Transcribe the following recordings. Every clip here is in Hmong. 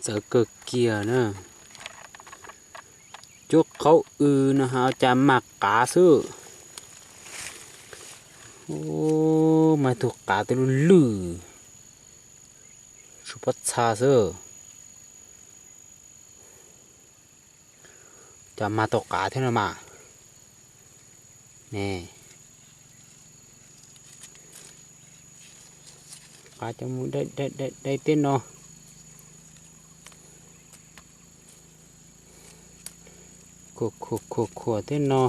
txawv kawg kiag na. Cuab qhaub w no ha cas mag qav xwb. Mas ib tug qav twb lwj lwj, tshuav pob txha xwb. Cas mag tau qav thiab no mas. Ne, qav cov mus dai dai dai tej no. Khuam khuam khuam khuam tej no,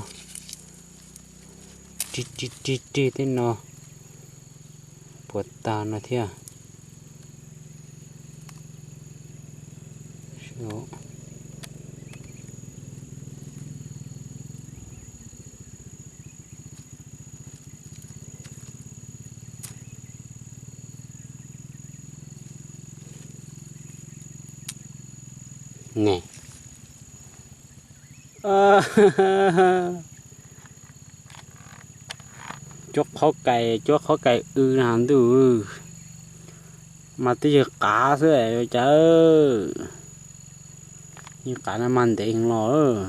rig rig rig rig tej no, puas tag no thiab. Ne, cuab qhaub kais, cuab qhaub kais w na ntuj, mas twb yog qav xwb cas. Yog qav no mas ntev heev los,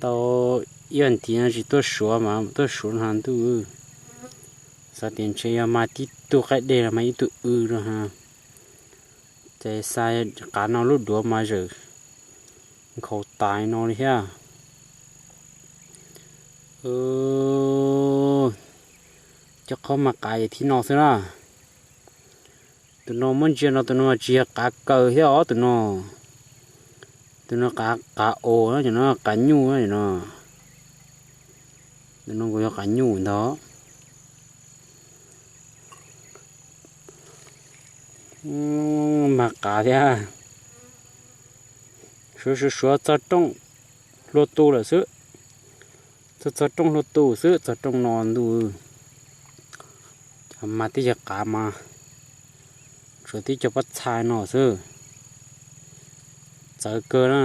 tau ib vas thiv no tsis tuaj suav mas tuaj suav no ntuj. Xav tias ntshe yog mas tib tug qaib deg los mas ib tug w no ha. Ces xav qav no lub duav mas zawm nkhaus tas no li thiab. Cov qhaub mag qav ces thib no xwb na. Tus no muab ntsia no tus no tsis yog qav kaws thiab os tus no. Tus no qav, qav os no, qav nyuj no. Tus no kuj yog qav nyuj ntag. Mag qav thiab. Suav suav suav txog rooj hlua tu lawm xwb. Txog txog rooj hlua tu xwb, txog rooj no ntuj. Cov mag tib yog qav mas tshuav tib co pob txha no xwb. Txawv kawg na.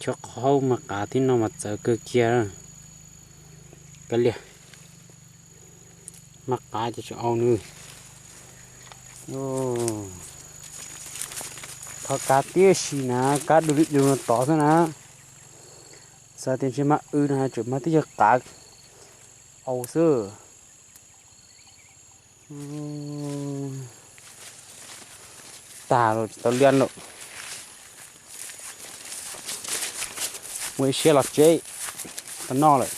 Cuab qhaub mag qav tib no mas txawv kawg kiag na. Kav liam, mag qav ces tseem au nws. Thov kav tib si na, kav du li du no tod xwb na. Xav tias ntshe mag w no tseem mag tib yog qav au xwb. Tag lawm, tsis tau liab lawm. Ua ib siab los tsev, tau noj lawm.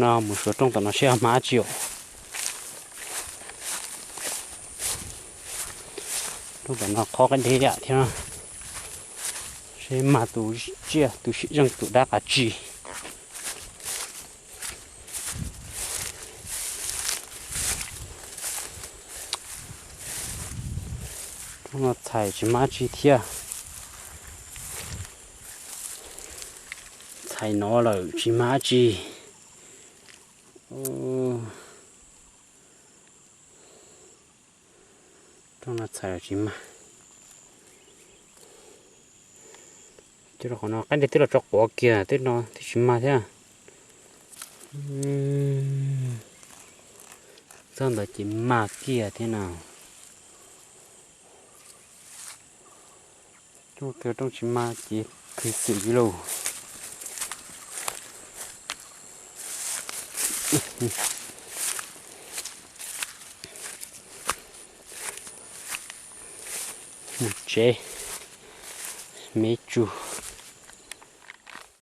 No mus suav rooj tom no seb mag dab tsi os. Rooj tom no qhov qaib deb yam thiab, seb mag tus tsiaj tus sim zeej tus dab qas tsi. Rooj no txhais tsis mag dab tsi thiab. Txhais no lawm tsis mag dab tsi. Rooj no txhais lawm tsis mag. Cov qhov no qaib deg twb los tso quav kiag, tej no twb tsis mag thiab. Txoj ntawd ces mag kiag thiab na. Rooj twg rooj tsis mag ces khwv xwm li lauj. Mus tsev, me tsuj.